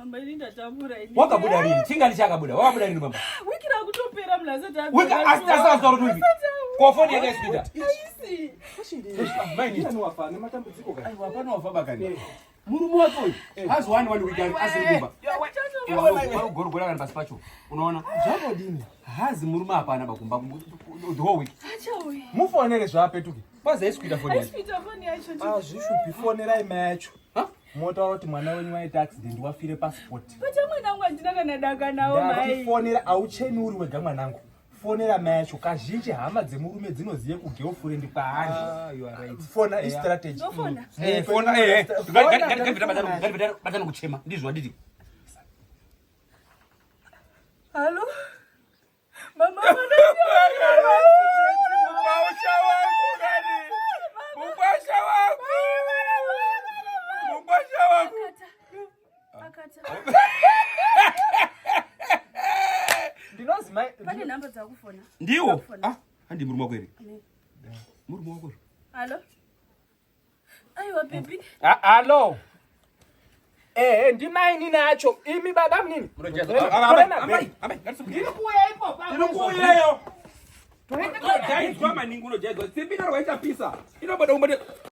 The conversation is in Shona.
Mama ini ndatambura ini. Wakabuda rini? Chingani chakabuda? Wakabuda rini mama? Wiki rakutopera munhu asati adzoka. Wiki asati asati kuti wiki. Ko foni yake isikuita. Aisi. Maini. Wafa nematambudziko ka. Aiwa hapana wafa bakani. Murume wake uyu hazi wani wani wiki asiri kumba. Gorogora kana pasi pacho. Unoona? Zvambodini? Hazi murume hapana bakumba the whole week. Achauya. Mufonere zvaapetuke. Kwanza isikuita foni yacho. Aisikuita foni yacho. Azvishupi fonerai mai acho. Ha? Motaura kuti mwana wenyu waita accident wafire passport. Pacha mwana wangu handina kana daka nawo mai. Ndatifonera aucheni uri wega mwanangu. Fonera mai acho kazhinji hama dzemurume dzinoziye kugirlfriend kwaari. Ah, you are right. Fona istrategy. Ndofona. Eh, fona eh. Fona, Ngati ngati batana kuchema ndizvo handiti. Halo. Mama mwana. Mukwasha wangu kani. Mukwasha wangu. Mukwasha wangu. Akata. Akata. Ndinozi mai Pane nhamba dzakufona. Ndiwo. Dzakufona. Ah, handi murume wako here? Murume wako. Halo. Aiwa baby. Halo. Ehe, ndimainini acho. Imi baba munini. Amai, amai, Ndiri kuuya ipopo. Ndiri kuuyayo. Unojaidzwa maningi unojaidzwa. Simbi inorwa ichapisa. Inoboda umbode.